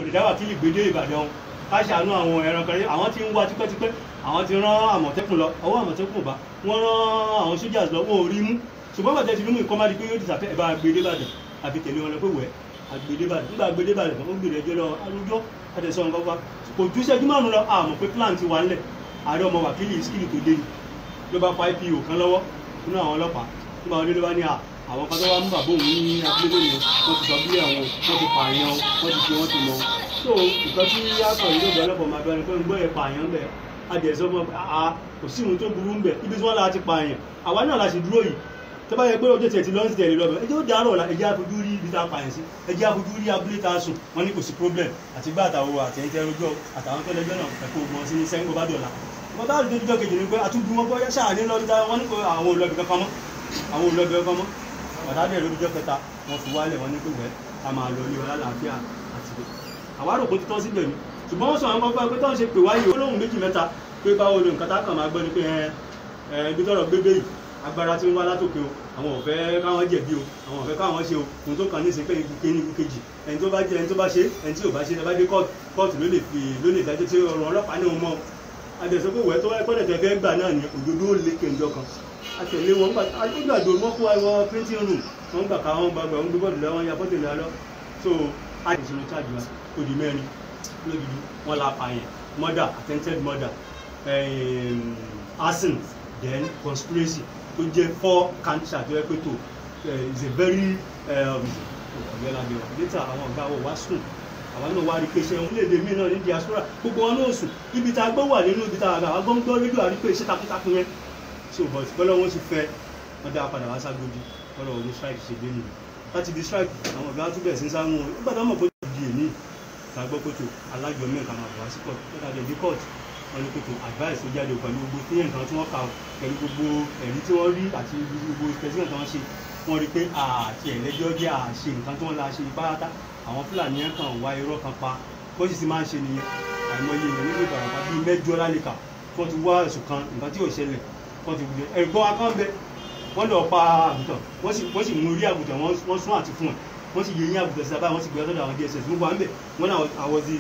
lè dá Wákìlì gbé dé Ìbàdàn, ká ṣàánú àwọn ẹranko rẹ. Àwọn tí ń wá tipẹ́tipẹ́, àwọn ti rán Àmọ̀tẹ́kùn lọ, ọwọ́ Àmọ̀tẹ́kùn bá wọ́n, rán àwọn sójà lọ, wọn ò rí mú. Ṣùgbọ́n bàtẹ́ ti rí mú, ìkọ́ má di pé yóò disappear, ẹ̀ bá gbé dé Ìbàdàn. Àfi tẹ̀lé wọn lọ pé wẹ́ àgbé dé Ìbàdàn. Nígbà gbé dé Ìbàdàn, ó gbèrè ẹjọ́ lọ arúgbó àtẹ̀sọ́ nǹkan wa kò ju ìṣẹ́jú 5 lọ. Àmọ̀ pé plan ti wà ńlẹ̀. Ààrẹ ọmọ Wákìlì skill tó dé ni ló bá fa IPO kan lọ́wọ́ nínú àwọn ọlọ́pàá. Nígbà wọn dé, ló bá ní àwọn kan tó wá mú bàbá òun ní abúlé lónìí, wọ́n ti sọ bí àwọn wọ́n ti pààyàn, wọ́n ti ṣe, wọ́n ti mọ. So nǹkan tí akọ̀yìn ló bẹ̀ ọlọ́pàá máa bẹ̀rẹ̀ pé ń gbọ́ ẹ̀ pààyàn bẹ̀. Adìẹ sọ fún ọ, kò sí ohun tó burú ń bẹ̀ ibi tí wọ́n la ti pààyàn. Àwa náà la sì dúró yìí. Tó bá yẹ pé ọjọ́ tiẹ̀ ti lọ́n sí tẹ̀lé lọ́bẹ̀, ẹjẹ́ ó dàárọ̀ la, ẹjẹ́ àfojú rí ibi tá a pààyàn sí, ẹjẹ́ àfojú rí abúlé tá a sùn. Wọ́n ní kò sí problem. Àti gbá àtàwọn àtẹ̀yìntẹ́ rojọ́ àtàwọn tó lẹ́jọ́ náà, ẹ̀kọ́ ogun sí ní sẹ́ńgbó bá dọ̀la. Wọ́n bá rí dójújọ́ kejì ni pé àtúndú wọn gbọ́ ṣáà ní lọ́dún táwọn. Wọ́n ní àwọn olọ́bì kankan mọ́, àwọn olọ́bì kankan mọ́. Bàtà dẹ̀ lójújọ́ kẹta, wọ́n fi wálẹ̀, wọ́n ní pé wẹ́ ká máa lọ ilé wa lálàáfíà. Àti pé àwa rò pé títọ́ síbẹ̀ ni, ṣùgbọ́n wọ́n sọ àwọn ọmọ pé tó ń ṣe pè wáyé olóhùn méjì mẹ́ta pé báwo ni nǹkan tá kàn máa gbọ́ ni pé ẹ ibi tọ́rọ̀ gbégbé yìí, agbára tí ń wá látòkè o, àwọn ò fẹ́ káwọn jẹ̀bi o, àwọn ò fẹ́ káwọn ṣe o. Ohun tó kàn ní ìsìn pé ikú kéní, ikú kejì, ẹni tó bá jẹ, ẹni tó bá ṣe, ẹni tí ò bá ṣe, ẹ bá dé kóòtù, kóòtù ló lè fi ló lè dájọ́ tí ọ̀rọ̀ ọlọ́pàá ní òun mọ́. Adẹ̀sọ pé wẹ́ tó wáyé pọ́dẹ̀ tẹ́ fẹ́ gbà náà ní òdodo ó lé kéńjọ kan. Àtẹ̀lé wọn gbà ó gbàdó wọn kó wọ printing room, wọn gbà ká wọn gbàgbà, wọn gbé bọ́ọ̀dù lọ, wọn ya fọ́tò lọ. So a ti sinú charge wa, ó di mẹ́rin lójijì. Wọn la pààyàn, murder, attempted murder, arson, then conspiracy, tó jẹ́ four count charge. Tó yẹ pé tó is a very ọ̀gbẹ́lábẹ́ wa. Later, àwọn ọ̀gá wa wá sùn, àwọn náà wá rí pé iṣẹ́ orílẹ̀-èdè míì náà ní diaspora, gbogbo wọn náà sùn. Ibi tá a gbọ́ wà nínú ibi tá a gbà wá gbọ́ rédíò, àrí pé iṣẹ́ takuntakun yẹn. So but bọ́lá wọn sì fẹ́ wọn dá padà wá ságodi. Bọ́lá wọn ní strike ṣe dé nìyẹn. Láti di strike, àwọn ọ̀gá tún bẹ̀rẹ̀ sí ń sá wọn nígbà tó mọ̀ pé di èní tá a gbọ́ pé tó alájọ mẹ́ta máa bọ̀ wá sí court. Lọ́dà dé court, wọn ní pé tó advice tó jáde pẹ̀lú gbogbo tí nǹkan tí wọ́n kà, pẹ̀lú gbogbo ẹ̀rí tí wọ́n rí àti gbogbo investigation tí wọ́n ṣe, wọ́n rí pé àti ẹ̀lẹ́jọ́ jẹ́ àṣe nǹkan tí wọ́n la ṣe pátá. Àwọn Fúlàní yẹn kàn wá irọ́ kan pa, bó sì ti máa ń ṣe nìyẹn. Àìmọye èèyàn nínú Ìbàràpá bíi 8 lálẹ́kà tí wọ́n ti wá ẹ̀sùn kan, nǹkan tí ò ṣẹlẹ̀, wọ́n ti wulẹ̀. Ẹ̀gbọ́n wa kan bẹ, wọ́n lọ pa àgùntàn, wọ́n sì mú orí àgùntàn, wọ́n sún àti fún ẹ̀, wọ́n sì yẹ eyín àgùntàn sí abáyé, wọ́n sì gbé ọ̀dọ̀ àwọn DSS. Gbogbo à ń bẹ̀ wọ́n náà. I was the